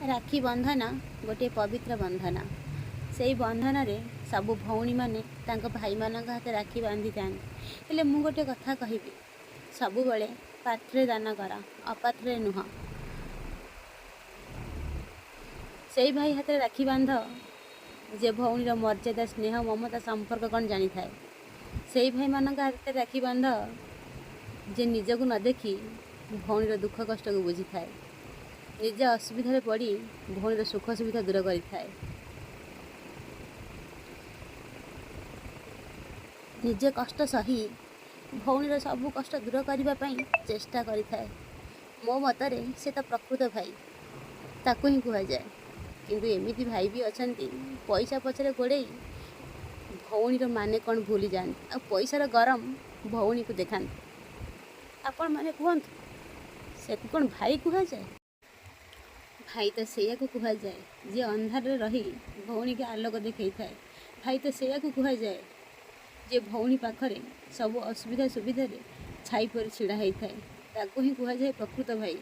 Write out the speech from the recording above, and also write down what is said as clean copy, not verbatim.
ରାକ୍ଷୀ ବନ୍ଧନ ଗୋଟିଏ ପବିତ୍ର ବନ୍ଧନ। ସେଇ ବନ୍ଧନରେ ସବୁ ଭଉଣୀମାନେ ତାଙ୍କ ଭାଇମାନଙ୍କ ହାତରେ ରାକ୍ଷୀ ବାନ୍ଧିଥାନ୍ତି। ହେଲେ ମୁଁ ଗୋଟେ କଥା କହିବି, ସବୁବେଳେ ପାତ୍ରରେ ଦାନ କର, ଅପାତ୍ରରେ ନୁହଁ। ସେଇ ଭାଇ ହାତରେ ରାକ୍ଷୀ ବାନ୍ଧ ଯେ ଭଉଣୀର ମର୍ଯ୍ୟାଦା, ସ୍ନେହ, ମମତା, ସମ୍ପର୍କ କ'ଣ ଜାଣିଥାଏ। ସେଇ ଭାଇମାନଙ୍କ ହାତରେ ରାକ୍ଷୀ ବାନ୍ଧ ଯେ ନିଜକୁ ନ ଦେଖି ଭଉଣୀର ଦୁଃଖ କଷ୍ଟକୁ ବୁଝିଥାଏ, ନିଜେ ଅସୁବିଧାରେ ପଡ଼ି ଭଉଣୀର ସୁଖ ସୁବିଧା ଦୂର କରିଥାଏ। ନିଜେ କଷ୍ଟ ସହି ଭଉଣୀର ସବୁ କଷ୍ଟ ଦୂର କରିବା ପାଇଁ ଚେଷ୍ଟା କରିଥାଏ। ମୋ ମତରେ ସେ ତ ପ୍ରକୃତ ଭାଇ, ତାକୁ ହିଁ କୁହାଯାଏ। କିନ୍ତୁ ଏମିତି ଭାଇ ବି ଅଛନ୍ତି, ପଇସା ପଛରେ ଗୋଡ଼େଇ ଭଉଣୀର ମାନେ କ'ଣ ଭୁଲି ଯାଆନ୍ତି, ଆଉ ପଇସାର ଗରମ ଭଉଣୀକୁ ଦେଖାନ୍ତି। ଆପଣମାନେ କୁହନ୍ତୁ, ସେକୁ କ'ଣ ଭାଇ କୁହାଯାଏ? ଭାଇ ତ ସେଇଆକୁ କୁହାଯାଏ ଯିଏ ଅନ୍ଧାରରେ ରହି ଭଉଣୀକି ଆଲୋକ ଦେଖେଇଥାଏ। ଭାଇ ତ ସେଇଆକୁ କୁହାଯାଏ ଯେ ଭଉଣୀ ପାଖରେ ସବୁ ଅସୁବିଧା ସୁବିଧାରେ ଛାଇ ପରି ଛିଡ଼ା ହେଇଥାଏ। ତାକୁ ହିଁ କୁହାଯାଏ ପ୍ରକୃତ ଭାଇ।